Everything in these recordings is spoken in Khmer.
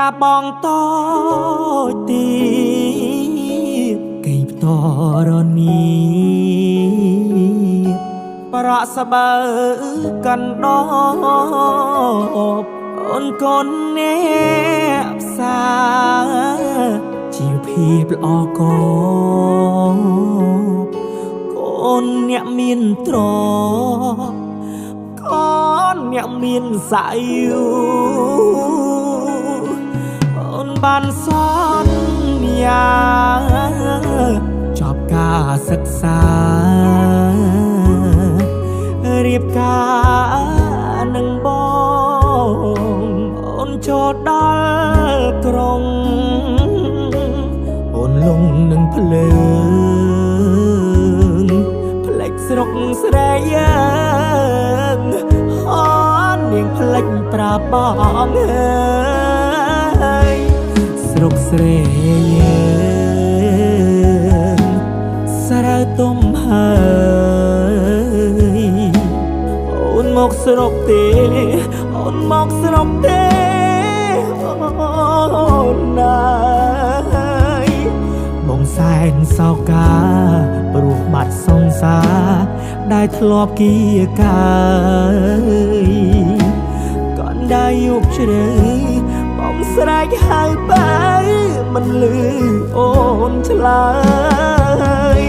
ះបងតូចទីកេងផ្តរនីប្រក់ស្បើកាន់ដបអូនកូនអ្នកផ្សាជីវភាពល្អកកូនអ្នកមានទ្រព្យកូនអ្នកមានសាយុអូនបានសន្យាចប់ការសិក្សារៀបការនឹងបងអូនចូលដល់ក្រុងអូនលងនឹងភ្លើងផ្លេចស្រុកស្រែយើងអូននាងផ្លេចប្រាប់បងអើយស្រុកស្រែយើងស្រូវទុំហើយអូនមកស្រុកទេអូនមកស្រុកទេអូនណាយបងសែនសោកាព្រោះបាត់សង្សារដែលធ្លាប់គៀកាយកណ្ដាយយប់ជ្រៅបងស្រែកហៅបើមិនលឺអូនឆ្លើយ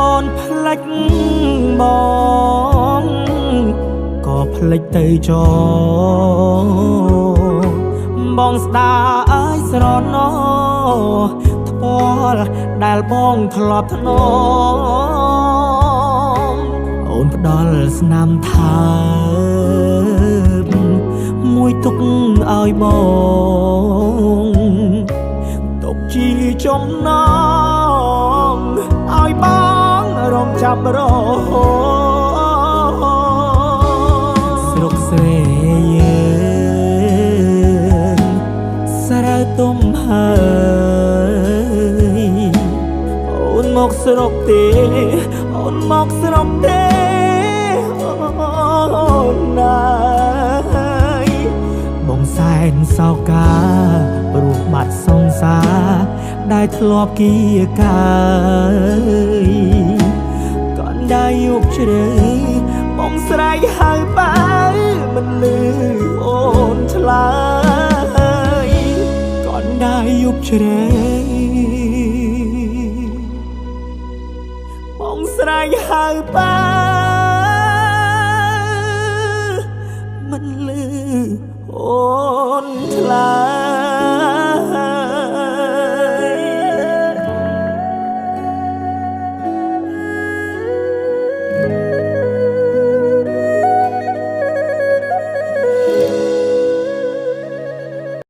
អូនផ្លេចបងក៏ផ្លេចទៅចោបងស្ដាយស្រណោថ្ពាល់ដែលបងធ្លាប់ធ្នមអូនផ្ដល់ស្នាមថើបមួយទុកឲ្យបងទុកជាចំណងឲ្យបងរងចាប់រហូតស្រុកស្រែយើងស្រូវទុំហើយអូនមកស្រុកទេអូនមកស្រុកទេអូនណាយបងសែនសោកាព្រោះបាត់សង្សារដែលធ្លាប់គៀកាយកណ្ដាយយប់ជ្រៅបងស្រែកហៅបើមិនលឺអូនឆ្លើយកណ្ដាយយប់ជ្រៅបងស្រែកហៅបើ